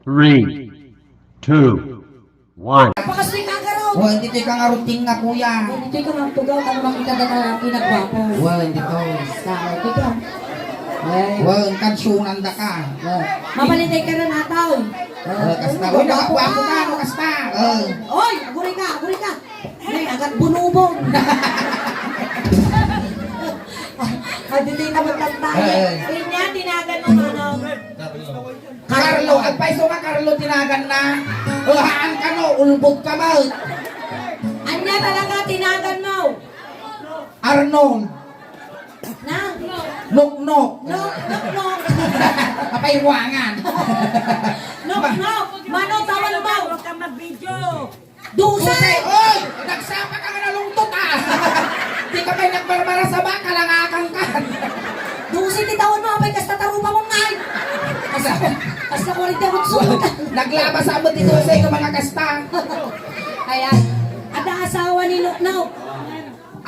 3, 2, 1. Pakasli ka karon. Well, hindi to kang aruting nga kuya. Hindi ka nang tugaw kang makita na pinagwapo. Well, hindi to. Sa ito ka. Well, kansunan da ka. Mapalintay ka rin ataw. Kasta. Uy, nakakwapo ka, no, kasta. Oy, aguri ka, aguri ka. Ay, agad bunubong. Ay, dito yung namatantay. Kanya, tinagan mo ano. Carlo, agpaiso ka, Carlo, tinagan na. Uhaan ka no, ulbog ka mo. Anya talaga, tinagan mo. Arnold. Na? Nok-nok. No. Kapaywangan. No. Mano, tawal mo. Huwag ka mag-video. Dusay! Oy! Nagsapa ka nga nalungtot ah! Di ka may nagbarmara sa baka, langakang ka. Dusay, titawal mo. Abay, kasta tarupa mo ngay. Kasta ko rin tiyakot suot. Naglaba sa abot ito sa iyo mga kasta. Ayan. At ang asawa ni Nuknaw.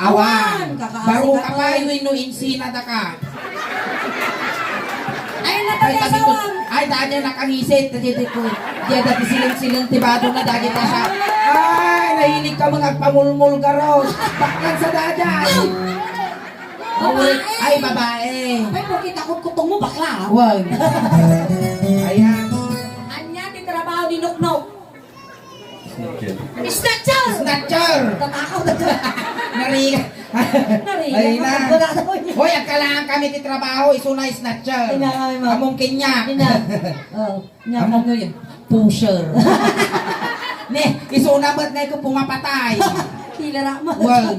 Awan! Kakaasit Baro ka ako. pa, inuin no insina da ka. Ayun na tayo asawa. Ay, daan niya nakangisit. Dito ko. Diya dati silang tibado na dagit na siya. Ay, nahilig ka mga pamulmul ka ron. Baklan sa dadyan. Babae. Ay, babae. Ay, bakit ako kutong mo bakla? Wag. Ayan. Anya, titrabaho ni Nuknaw. Snatcher! Snatcher! Tatakaw na siya. Nariga. Nariga. Ay na. Magpagdala ko niya. Hoy, ang kailangan kami ti trabaho, isunay snatcher. Kailangan mo. Kamungkin niya. Ina. Oh, nya Among mo. yun. Pusher. Ne, isunabot na ito pumapatay. Hilara mo. Wag.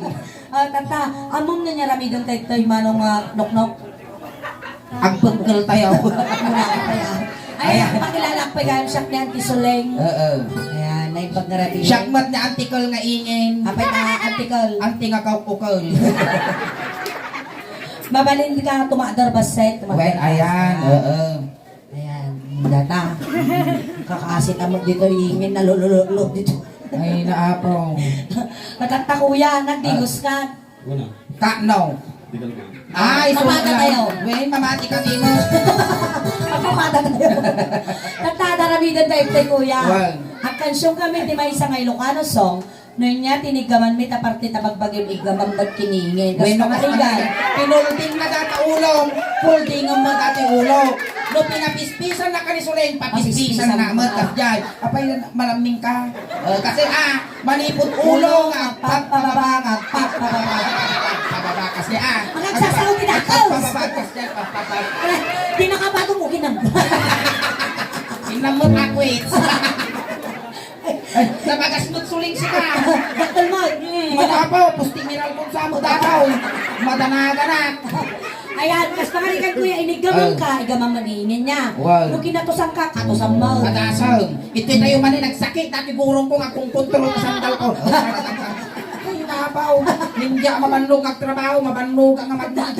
Tata, among na niya ramidon tayo manong Nuknaw. Ang pagkal tayo. Ayan, pakilala pa yan, siya ni Auntie Soleng. Oo. Ayan, naipagngarating. Syakmat na antikal nga ingin. Apay na article. Anti nga kaukukal. Mabalin ka tumadar baset. Well, ayan. Oo. Ayan, data. Kakaasit mo dito, hingin na lulululog dito. Ay, naapo. Matanta kuya, nagdigos ka. Kakno. Ay, Mamata sulat. tayo. Well, mamati kami mo. Pagpamata tayo. Nagtadaramidan tayo tayo kuya. Well. Ang kansyon kami di may isang Ilocano song, noon niya tinigaman mi taparte tabagbagim igamang magkiningin. Tapos Bueno, pangaligan. pinulting na data ulong, pulding ang mga dati ulo. No, pinapispisan na kanisuling, papispisan na magkap dyan. Apay, malaming ka. Kasi manipot ulo nga, pagpababa nga, pagpababa. Pagpababa kasi Magagsasaw kinakaw. Pagpababa kasi dyan, pagpababa. Di nakabago mo ginang. Sinamot akwits. Nabagasmut suling siya. Daktal mo. Madapaw, pusting mineral kung sa mo dapaw. Madanaganat. Ayan, kas pangalikan kuya, inigamang ka, igamang maningin niya. Wow. Nung kinatusan ka, katusan mo. Madasang. Ito tayo man nagsakit. Dati gurong ko nga kung kontrol sa sandal ko. Ay, dapaw. Ninja, mabanlog ang trabaho. Mabanlog ang magdag.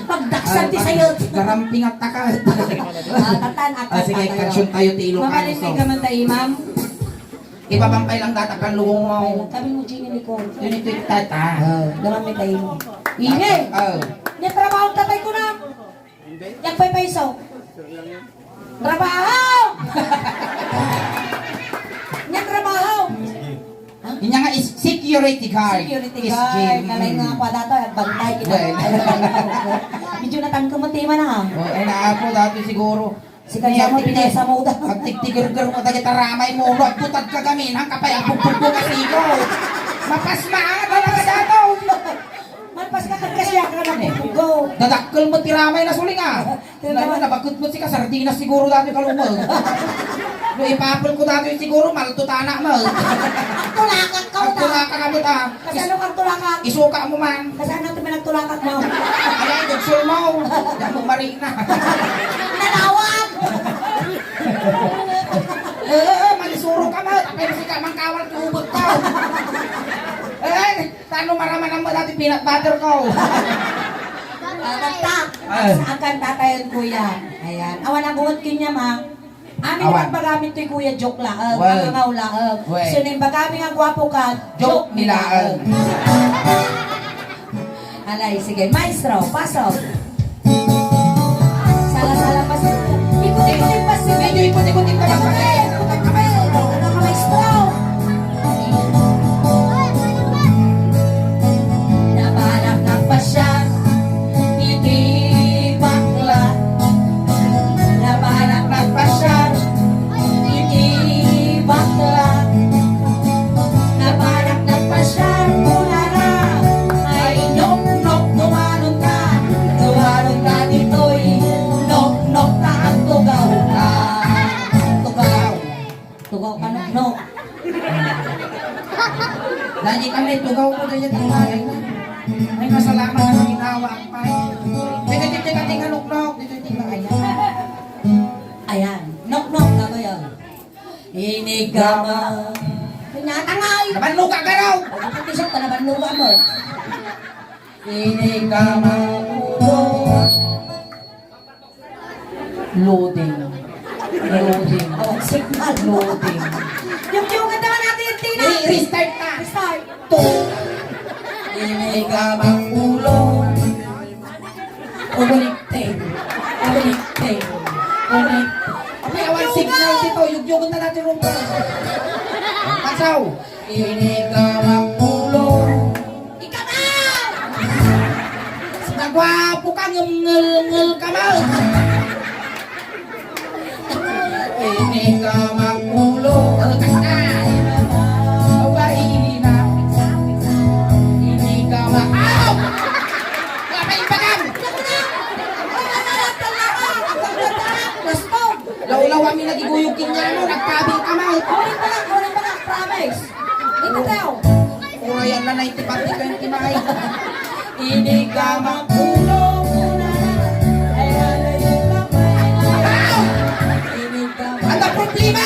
Pagdaksan ti sayo. Garamping at takas. Tatan, akat Sige, kansyon tayo ti Ilocano. Mamalin may gaman tayo, ma'am. Ipapampay lang data kan luwong mo. Kami mo, Gini Nicole. Yun ito yung tata. Gaman may tayo mo. Ingay! Niya trabaho tatay ko na. Yang pay-paysaw. Trabaho! Niya trabaho. Yun nga is security guard. Security Is guard. Jim. Kalay nga pa dato, bantay kita. Medyo natangko mo tema na ha. Ay naapo dati siguro. Si kanya mo, pinesa mo daw. Ang tigtigar-gar mo tayo taramay mo. At putad ka kami. Ang kapay ang pupugbo kasi ko. Mapasmaan talaga dato. Manpas ka kagkasya ka na pupugo. Dadakkel mo tiramay na suling Nabagkot mo si ka sardinas siguro dati kalumag. No ipapol ko dati siguro maltutana mo. Ang tulakak ka Ang ta. tulaka ka mo ta. Kasi ano kang tulakak? Isuka mo man. Kasi ano ito nagtulakak mo? Ayan, dugsul mo. Yan mo marik na. Nalawag! Malisuro ka mo. Tapos si ka mangkawal kiubot ka. Tano maraman mo dati peanut butter ko. Basta, akan tatayon kuya. Ayan. Awan ang buhat kanya ma. Amin Awan. ang bagamit to'y kuya, joke laag. Well. Ang mga laag. Well. So, nang bagami nga gwapo ka, Joke nilaag. Alay, sige. Maestro, pasok. Sala-sala pasok. Ikot-ikotin pa si Medyo ikot-ikotin ka magpagay. Ikot kamay sa ulo. Ano ka may straw? Nabalak na pa siya, hindi bakla. Nabalak na pa siya, hindi bakla. Nabalak na pa siya, kunara. Ay nok-nok, tumalon ka. Tumalon ka dito'y nok-nok na ang tugaw ka. Tugaw. Tugaw ka nok-nok. Lagi kami tugaw ko dyan yung tingay na. May kasalaman na ginawa ang pa. Dito ka tingalok-nok. Dito tingay na. Ayan, nok-nok na ba yan? Inigama. Pinatangay! Nabanluka ka raw! Pagkatisok ka naman luwa mo. Inigama ulo. Loading. Loading. Oh, signal. Loading. Yung ganda natin, Tina! Restart na. Restart. Inigama ulo. Ubulikting. Ubulikting. Ubulikting. May awan signal dito. Yugyugon na natin rin. Pasaw. Inigama ulo. Ikaw! Nagwapo ka ngel-ngel ka mo. Inigama ulo. Baina. Inigama. Aw! Kapay bagam. Lastog! Law-law kami nagiguyog kinya mo. Nagkabing ka mo. Ulit pa lang, promise. Ito daw. Kurayan na 90 ka yung timay. Inigama ulo muna. Ay halayo kamay. Inigama. Ano problema?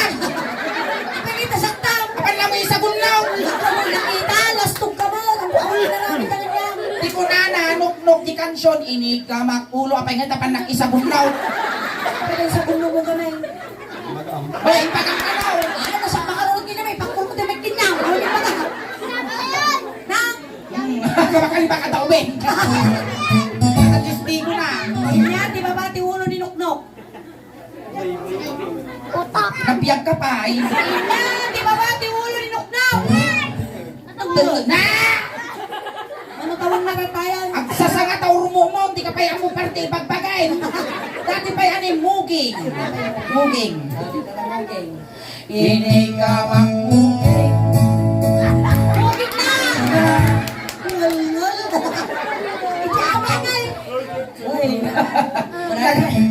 Ipagita sa tam. Kapan lang mo yung sagunlaw. Ikaw nakita, lastog ka mo. Ang buhay na namin ka niya. Di ko na nok-nok di kansyon. Inigama ulo. Apay nga tapan ng isagunlaw. Pagkain sa gulo mo kami. Ay, pagam ka daw. Ano na sa makarunod ka kami? Pagkulong din may kinyang. Ano yung mga? Na? Kamakali ba ka daw, Ben? Nag-istigo na. Yan, di ba ba tiwulo ni Nuknok? Nabiyag ka pa. Ay. Yan, di ba ba tiwulo ni Nuknok? Na! Ano tawag na katayan? Ang sasanga taur mo mo, di ka pa yung parte bagbagay. Dati pa yan yung muging. Muging. Inigamang muging. Tubig na! Ngal-ngal. Ikawa nga eh. Uy.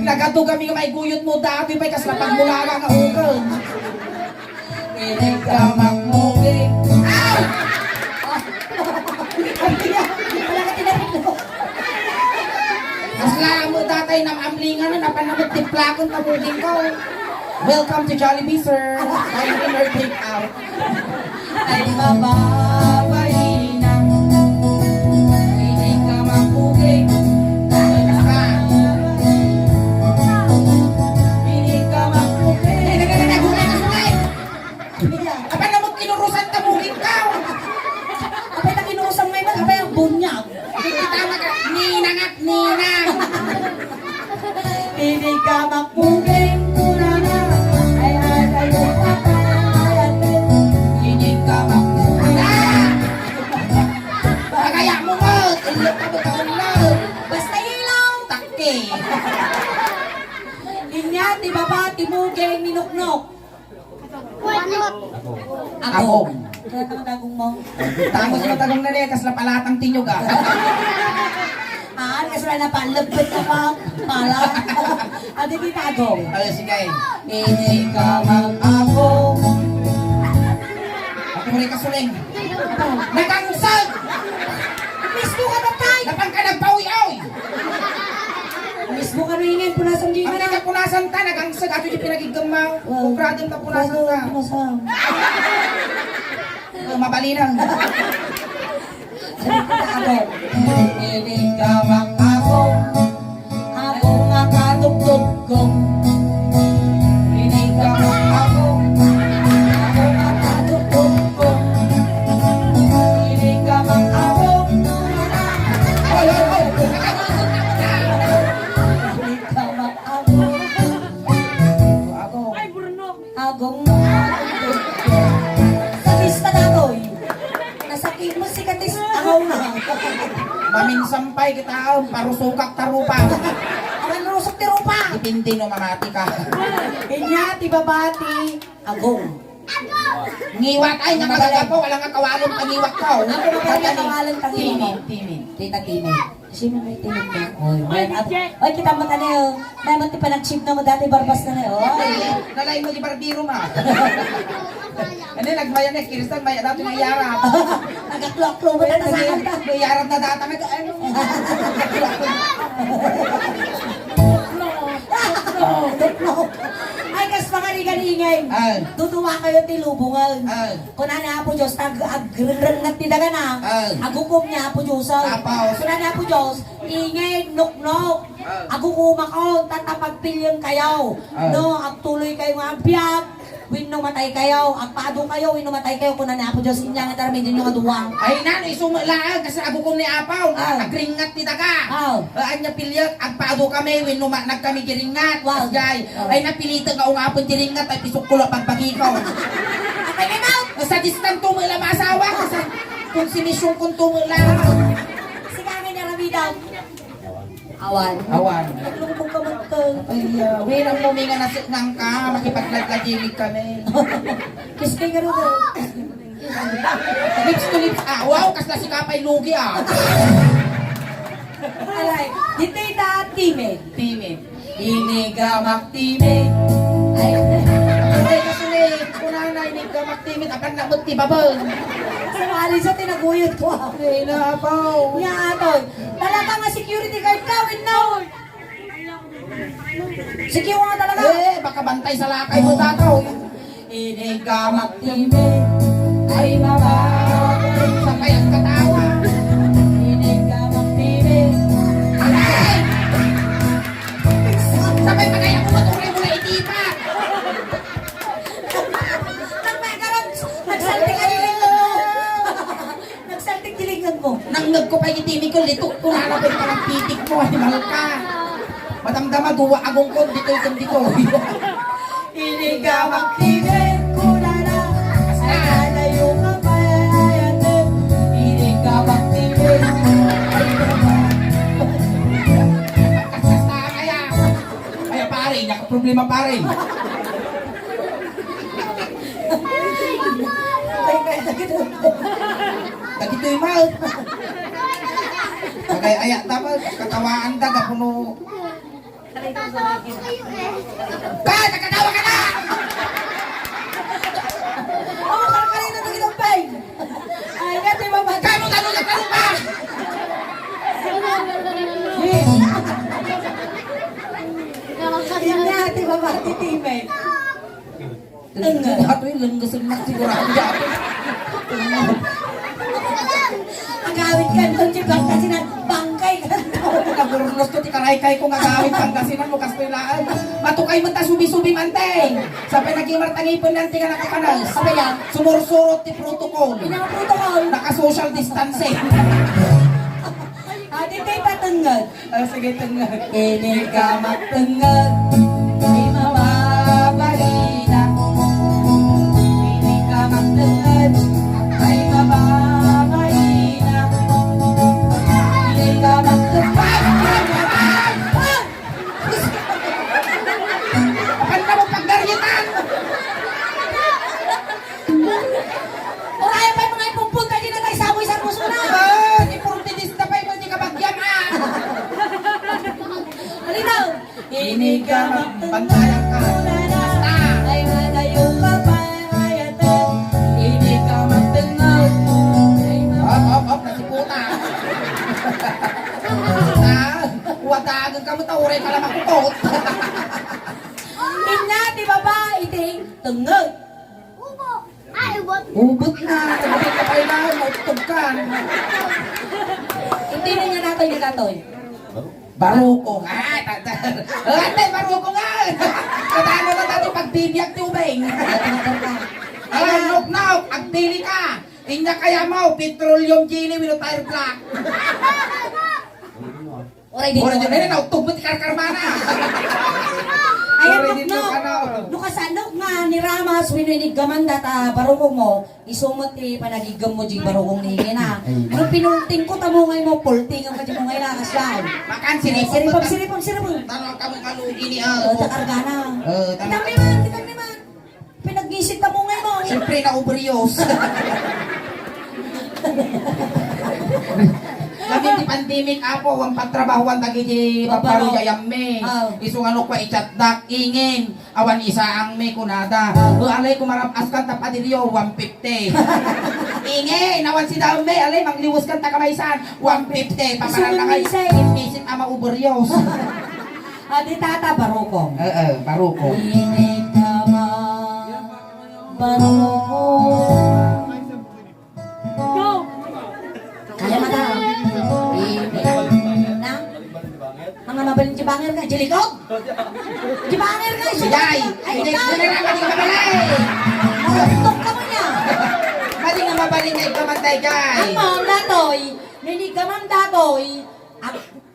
Nagato kami yung may guyot mo dati pa kasi pagmulaga nga ukol. Inigamang muging. Ow! Wala ka tinapit mo. Mas lala mo tatay na maamlingan na napanamot tiplakon na muging ko. Welcome to Jollibee, sir. I'm in our take out. Ay mababay na. Inigamang muging. Inigamang muging. Ay, nagagagagulay ka sulay. Kapag namot kinurusan ka muging ka. Apay na kinuusang may mag, apay ang bunyag. Kita ka, ninang at ninang. Hindi ka mapuging muna na. Ay kayo kapayaan. Inigamang muging. Pagaya mo mo. Ilok ka mo taon lang. Basta ilaw. Take. Inya, di ba ba timuging ninuknok? Ako. Kaya tagong mo. Tangos mo tagong na rin, kas lapalatang tinyog ah. Kasi wala na palabot na pa. Pala. Adi di tagong. Ay, sige. Inigamang ako. Ako mo rin kasuling. Nagangsag! Mismo ka ba tayo? Napang ka nagpawi-awi! Mismo ka nangingin punasan di Ang ka na. nagkapunasan ka, nagangsag. Ato yung pinagigamaw. Ukradong kapunasan ka. Punasan. Mabalinang. Sabi ko na ako. Inigamang ako. Ako nga kadugtog ko. Inigamang ako. Ako nga kadugtog ko. Inigamang ako. Oy, oy, oy. Ikaw mag-ako. Aki mo si Katis, agaw na. Maminsampay kita, parusukak tarupa. Awan rusok ti rupa. Ipindi no mamati ka. Inya, ti babati, agong. Ngiwat ay nga magagapo, wala nga kawalong pangiwat ka. Ano ba kaya kawalan tangiwat? Timid. Tita Timay. Sino may timid na? Oy, kita mo ka na yun. May mati pa nag-chip na mo dati, barbas na na yun. Nalay mo di barbiro ma. Ano nagmaya na, kiristan maya dato ng yarap. Nagaklok-klok mo na sa kanta. May yarap na data, may ano. Ay, kas mga liganingay. Ay. Tutuwa kayo ti lubungan. Ay. Kung na po Diyos, agrenat ti daga na. Ay. Agukom niya po Diyos. Tapaw. Kung na po Diyos, ingay, nok-nok. Ay. Agukuma ko, tatapagpilyan kayo. Ay. No, agtuloy kayo nga biyag. Win no matay kayo, agpado kayo, win no matay kayo. Kung na po Diyos, inya nga tarami din yung aduwang. Ay nano, isumalaag kasi ako kong ni Apaw. Ah. Agringat ti daga. Aw. Anya pilyat, agpado kami, winumanag kami giringat. Wow. Jay, Oh. ay napilitan nga ungapon giringat, ay pisukula pagpagikaw. Ay, ganaw! Sa distant tumula maasawa, kasi kung sinisyon kong tumula. Sigangin niya rami daw. Awan. Awan. Naglubog ka magkal. Ay, wirang muminga na nang ka, makipaglaglajilig kami. Kiss kay garo daw. Lips to lips, wow, kasla si Kapay Lugi Alay, dito yung timid. Timid. Inigamak timid. Ay, Ay, kasulit. Kunanay, inigamak timid. Apan namot ti babang. sa mali sa tinaguyod ko. Ay, Apaw. Nga atoy, talaga nga security guard ka, win now. Secure nga talaga. Eh, baka bantay sa lakay mo tataw. Inigamak timid. Ay, mababay. Sabay ang katawa. Inigamak timid. Alay! Sabay pa kaya kumatuloy mo na itipa. Nang may karon, nagsalting alilingan mo. Nagsalting dilingan mo. Nangnag ko pa itimig ko, litok ko na alapin ka ng pitik mo. Animal ka. Madamdama, duwa agong ko, dito itong dito. Inigamak timid, kunana. Ay, nalayo ka pa, ayatin. Inigamak timid. Ay, Kasta kaya. Kaya pare, naka problema pare. ay, kaya nagito. Dagito yung mal. Bagay ayak dapat, katawaan daga puno. Ka, nakatawa ka na! Ako kakarin na nagitong pay. Ay, nga, di ba ba? Kamu tanong ka pa! Yan nga, di ba ba? Titimay. Ato yung langgasan na sigurado dato. Ang gawin ka doon, di ba? Kasi na, bangkay ka doon. Nagurnos ko ti karay-kay ko nga gawin Pangasinan mo kastilaan. Matukay mo ta subi-subi manteng. Sapay naging martangipon nanti nga nakapanas. Apa yan? Sumursurot ti protocol. Pinaka-protocol. Naka-social distancing. Di tayo patungad. Sige, tengah. Ini ka matungad. Ay mababalina. Ini ka matungad. Ay mababalina. Ini ka matungad. Apan na mo pagdaryetan! Oraya pa mga ipupunta din na tayo sa amoy sa puso na. Di purtidista pa yung di ka bagyang Halinaw. Ini ka matungad. Bantayan ka. Ay malayo ka pa ayatin. Ini ka matungad. Ay Op, nasiputa. Wadagan ka mo tauray ka lang makukot. Inya, di ba ba? Iting tungod. Ubot na. Ubot ka kayo na. Mautog ka. Hindi na niya natoy ni Katoy. Baruko nga. Ate, baruko nga. Katano na dati pagbibiyag ti ubeng. Alam, nok-nok. Agdili ka. Inya kaya mo. Petroleum jelly with a tire black. Oray dito. Ora dyan na. Nautog mo ti karkarmana. Ay, Ayan, Sorry din no. mo ka na. Nukasanok nga ni Ramas, winuinig gamanda ta barukong mo, isumot panagigam mo di barukong ni na. Ano pinulting ko tamo ngay mo, pulting ang kadyo mo ngay na kasyan. Makan Siripam. Tanong kami kalugi ni Takarga na. Kitang naman. Pinag-isip ka mo ngay mo. Siyempre na ubrios. Labi di pandemic apo, ang patrabahuan tagi di paparo yayam me. Isu ano kwa ichatdak ingin. Awan isa ang me kunada. Alay kumarapas kan tapadilyo 150. Ingin, awan si daw me, alay mangliwas kan takamaisan 150. Pamaran na kay isit ama ubrios. Adi tata barukong. Baruko. Inig ka ma barukong. Kaya mata. Na? Mga mabalin jibanger ka, jilikog? Jibanger ka, Siyay! Ay, Hindi ikaw! na naman yung kabalay! Malutok ka mo niya! Mali nga mabalin nga ikamatay kay! Ang mong datoy, ninig ka man datoy,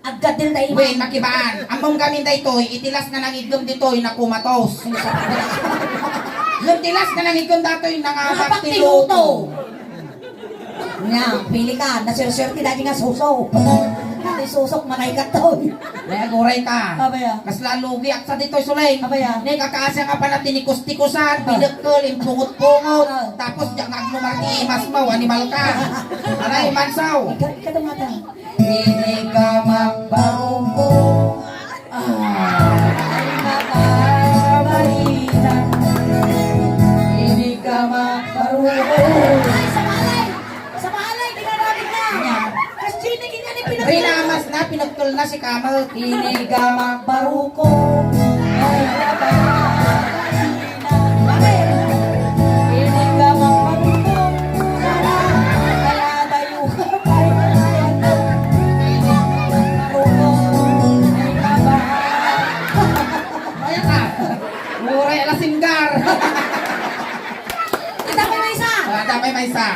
agad din tayo. Wait, makibaan. Among kami daytoy, itilas na nang igom ditoy na kumatos. Yung tilas na nang igom datoy na nga baktiluto. Nga, pili ka, nasir-sirti dati nga suso. Dati susok manay ka to. Kaya guray ka. Abaya. Kas lalugi at sa ditoy sulay. Abaya. Nay kakasya nga pala tinikos-tikusan, pinagkol, impungot-pungot. Tapos diyak naglumarti, mas mau, animal ka. Aray, mansaw. Ika mata. Hindi ka magbaruko. Ay makabalita. Hindi ka magbaruko. Ay, sa malay, kinarabit na. Kas chinigin niya ni pinag- Rinamas na, pinagkol na si Kamal. Hindi ka magbaruko. Ay makabalita. Bakit? Hindi ka magbaruko. Kaya tayo kapay maruko. Ay makabalita. Kaya ka. Muray alasinggar. Kita ko may isa. Tapay may isa.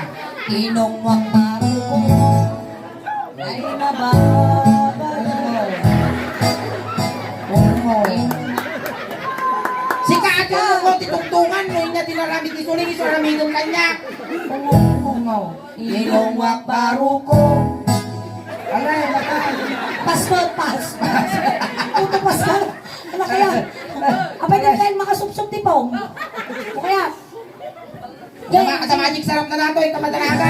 Inong maruko. Ay mababalo. Si Kato mo titungtungan no niya tinaramit ni Suling isuramit ng kanya. Ilong baruko. Alay, bakal. Paspot, pas. Auto pasal. Ano kaya? Abay na kayo makasupsup di pong. O kaya? Sa magic sarap na nato, kamadalaga.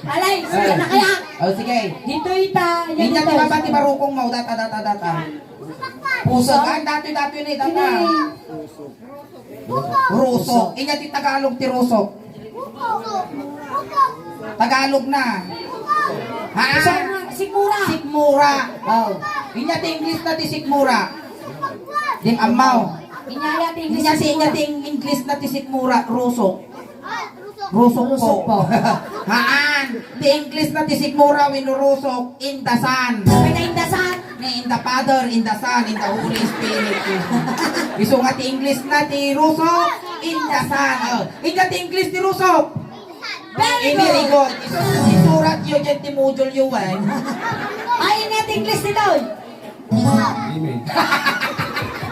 Alay, sige na kaya. Oh, sige. Dito ita. Hindi natin mabati barukong mo. Data. Pusag. Dati ni. Data. Rusok. Inya ti Tagalog ti rusok. Tagalog na. Ha? Sigura. Sikmura. Oh. Inya ti English na ti sikmura. Dim amaw. Inyaya ti Inya si inya ti English na ti sikmura. Rusok. Rusok Rusok po. po. Haan. Ti English na ti sikmura winurusok in the sun. May naindasan. In the Father, in the Son, in the Holy Spirit. Iso nga ti English na ti rusok in the sun. Oh. Inya ti English ti rusok. Very Very good. good. Isurat yun dyan ti module yun. Ay, net English nito.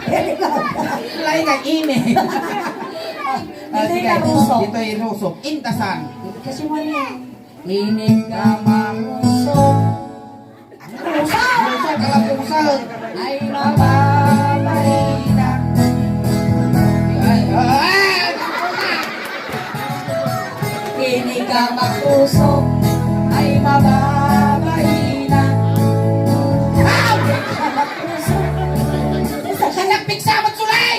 Very good. Lain nga email. Dito yung rusok. Dito yung rusok. In the sun. Kasi mo niya. Inig ka marusok. Rusok! Rusok kalapusag. Ay mababalita. Inig ka marusok. Ay mababalita. Inig ka marusok. Sanapik sabat sulay!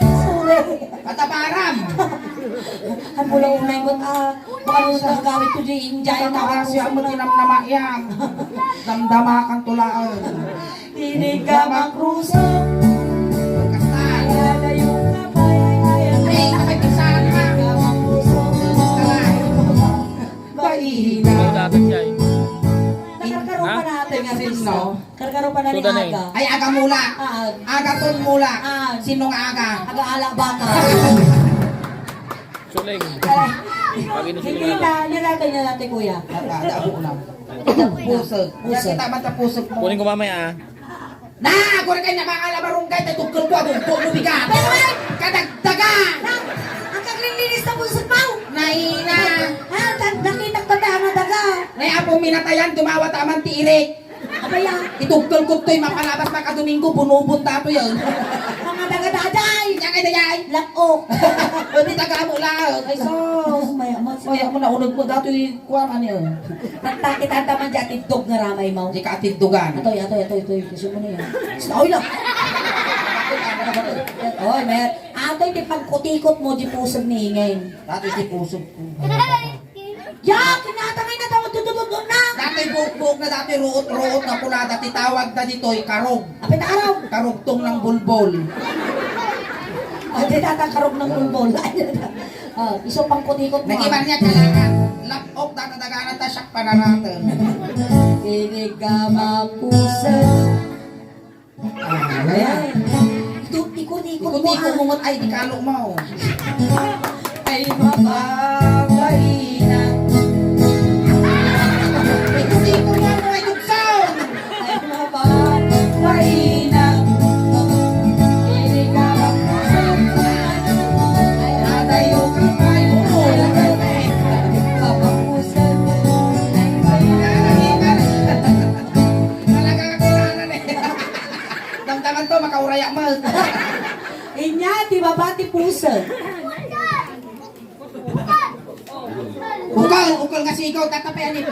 Sorry. Patabaram! Ang mula unay mo baka nung nagagamit ko di injay na Kasi ang matinam na mayam. Damdama kang tulaan. Inig ka marusok. Kastan. Kaya layong kapay ay Ay, nakipigsahan ka. Bahina. Nakarkaro pa natin nga rin, no? Karkaro pa na ni Sudan na Aga. Ay, aga mula. Aga ton mula. Ah. Sinong aga? Aga-ala baka. Suling. Hindi natin kuya. Dabo ko lang. Pusog. Yan kita man sa pusog mo. Kunin ko mamaya ah. Na! Kung kayo nakakalamarunggay, tutugkol ko, adungko mo bigat. Kadagdagan! Ang kaglilinis na pusod mo! Naina! Nakita ko na ang daga. Nay apong minatayan, tumawa taman tirik. Abaya, Itugkol ko to'y mapalabas makadomingo, bunubunta to yun. mga daga-daday. Diyan kayo dayay. Lakok. Hindi taga mo lang. Ay sos. Maya mo. Oy, ako naunod ko dato yung kuwang ano yun. Kita taman dyan tindog nga ramay mo. Di ka atindugan. Atoy. Gusto mo na yan. Oy lang. Oy, mer. Atoy, di pagkutikot mo, di pusog ni Ingay. Dati si pusog ko. Ya, kinatangay na tawag tutututun na. Dati buok-buok na dati ruot-ruot na pula. Dati tawag na dito'y karog. Apit na araw. Karugtong ng bulbol. Di natakarog ng bulbol. Iso pang kutikot mo. Nagiban niya kailangan. Lapok tatadaganan ta siyak panaratan. Hindi ka mapusog. Ayan. Ikot-ikot mo. Ikot-ikot mo ay di kalo mo. Ay mababay na. Ikot-ikot mo ay dugsaw. Ay mababay na. Hindi ka mapusog. Ay Adayo ka kayo. mapapusog. Ay mababay. Talaga kakulanan eh. Damdaman to, makauraya mo. Inya, di ba ba ti pusog? Ukol nga sigaw, tatapayan ni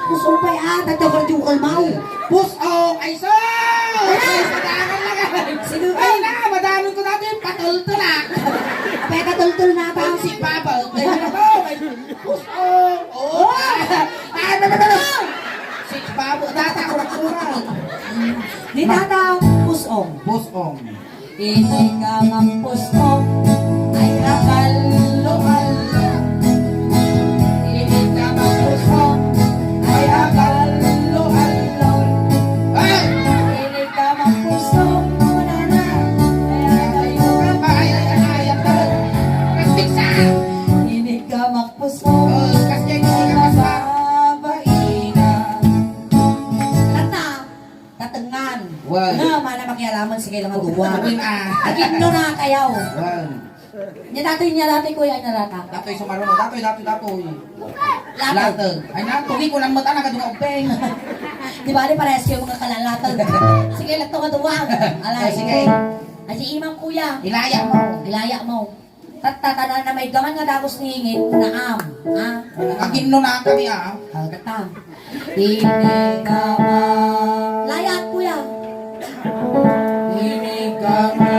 Pusog pa yan. Tatawag yung kalmaw. Pusong, ay so! Ay, padanan lang ah. Sino Ay na, madanon ko dati yung patultulak. Apay katultul na ta. Pag si Papa, ay ano ko, ay pusong. Oh! Ay, babababa! Si Papa, data ko rakuran. Di tata, pusong. Pusong. Hindi ka ng pusong. Ay nakalo-alo. Hindi ka ng pusong. Ay nakalo-alo. Ay! Hindi ka ng pusong. Nana. Ay nakalo. Ay, ang nagpiksa. Hindi ka ng pusong. Kasi hindi ka masma. Tatengan. Wal. Na, mana makialaman sige lang duwa. Sabihin ah. Agin no na kayaw. Wal. Niya natin kuya na rata. Datoy sumaruno, datoy. Latag. Latag. Ay na, tugi ko lang mata na kadunga upeng. Di ba di parehas kayo mga kalalatag. Sige lang to kaduwa. Alay. Ay, sige. Ay si imang kuya. Ilaya mo. Ilaya mo. Tatatanan na may gaman nga dagos ni ingit na am. Ha? Kaginno na kami ah. Kata. Hindi ka ma... Layat kuya. Hindi ka ma...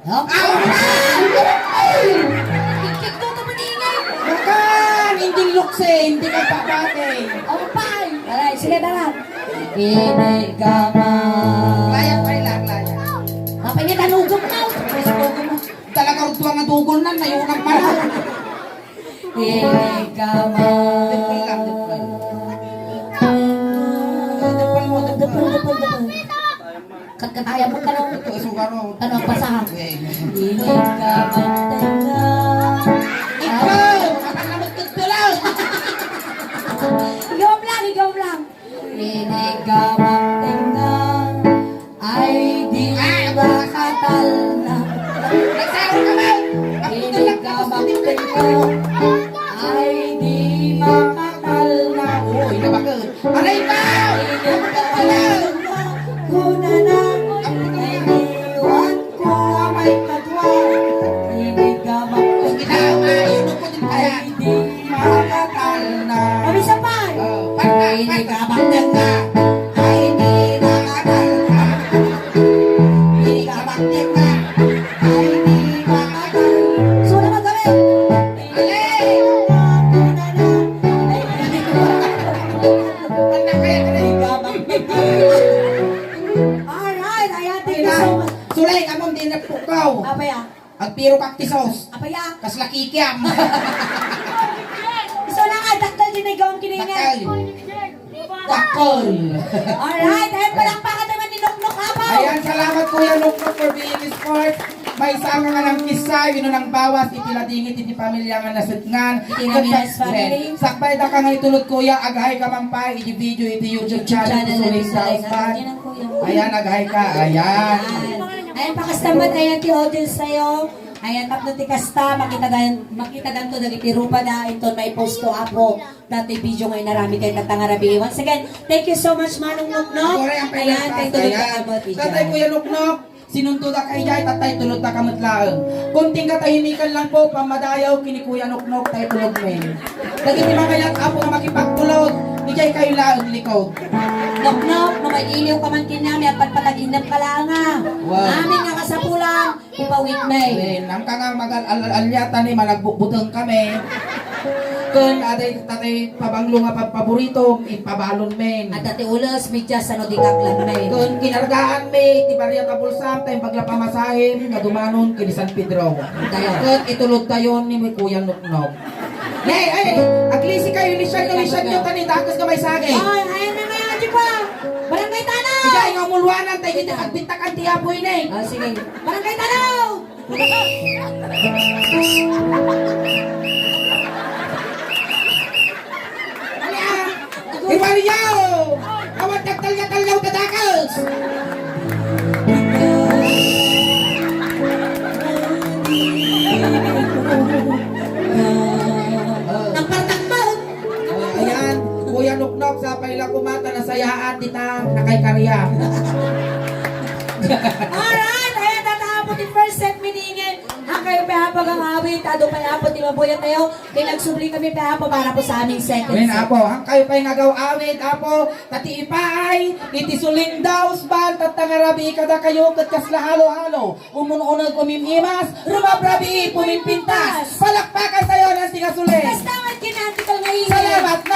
Hop. Kikik to naman ingay. Bukan! Hindi lukse, hindi ka papate. Ompay. Alay, sige na lang. Hindi ka ma... Laya pa ilang, laya. Kapag niya tanugog na. Tapos tanugog mo. Talaga rin tuwang nadugol na, nayunang marahal. Hindi ka ma... Depal lang, depal. Depal. Kagkataya mo ka nung... Ito, sugaro. Ano ang basahan? Wait. Hindi ka magtanda. Ikaw! Kapag na magtutulaw! Ikaw lang. Hindi ka magtanda. Ay di makatal na. Nagsawa ka ba? Hindi ka magtanda. Ay di makatal na. Uy, nabakit. Aray ka! Hindi ka magtanda. Kuna na. Ay iwan ko may kadwa. Hindi ka magtanda. Ikaw, ayun ko din kaya. Ay di makatal na. Mabisa pa. Hindi ka magtanda. Ay di makatal na. Hindi ka magtanda. Ay di makatal. So naman kami. Alay! Kuna na. Ay hindi ka Anak kaya ka na. Hindi ka magtanda. Alright, ayan, thank you so much. Sulay, kamong din na pukaw. Apaya, Ang piro kaktisos. apaya. Kas lakikiam. So na nga, daktal din ay gawang Dakal. kilingan. Dakal. Alright, ayun palakpakan naman ni Nok Nok Apaw. Ayan, salamat Kuya Lukro for being this part. may sanga nga ng kisay, yun ng bawas, ipiladingit, iti pamilya nga nasutngan. Iti namilas family. Sakbay da ka nga itulot kuya, aghay ka mampay, iti video, iti YouTube channel, suling sa uspan. Ayan, aghay ka, ayan. Ayan, pakastambat, ayan, ti Odil sa'yo. Ayan, tapno ti kasta, makita dan to, dagiti rupa na, ito may post to apo. Dati video ngayon narami kayo tatangarabi. Once again, thank you so much, Manong Nuknok. Kore ang Ayan, thank you, Tatay Kuya Nuknok, sinunto da kay Jay, tatay tulot da kamatlaang. Kunting katahimikan lang po, pamadayaw, kini Kuya Nuknok, tayo tulog men. Dagiti mga kayat apo nga makipagtulog, ni Jay kayo laang likod. Nuknok, no may iliw ka man kinami at pagpataginap ka lang nga. Wow. Amin nga kasapulan, ipawit may. Men, ang ka nga mag-alyata ni malagbutang kami. Kun tatay pabanglo nga paborito, ipabalon men. At dati ulos, medyas, ano di kaklan may. Kun kinargaan me, ti Maria Tabulsam, tayong paglapamasahin, nga dumanon kini San Pedro. Kun itulog tayo ni Kuya Nuknok. Ay, aglisi kayo, lisyan nyo tani, dakas ka may sagay. Ay, ayan na nga, di pa. Barangay Tanaw! Kaya nga mulwanan tayo, hindi magbintakan ti apoy na eh. Sige. Barangay Tanaw! Ibalyaw! Awat nagtalya-talyaw tadakas! Ang partakbal! Ayan, Kuya Nuknok, sa paila kumata na sayaan tita, nakay karya. Alright! Ayan, tatapos yung first set miningin. Ang kayo pahapag ang awit. Ado pahapag di mabuyan tayo. Kinagsubli kami pahapag para po sa aming second Men set. apo, ang kayo pa'y nagaw awit, apo, tati ipaay, iti suling daw, sban, tatangarabi kada kayo, katkasla halo-halo, umununag kumimimas, rumabrabi, pumimpintas, palakpakan tayo ng singa suling. Basta nga kinantikal ngayon. Salamat na!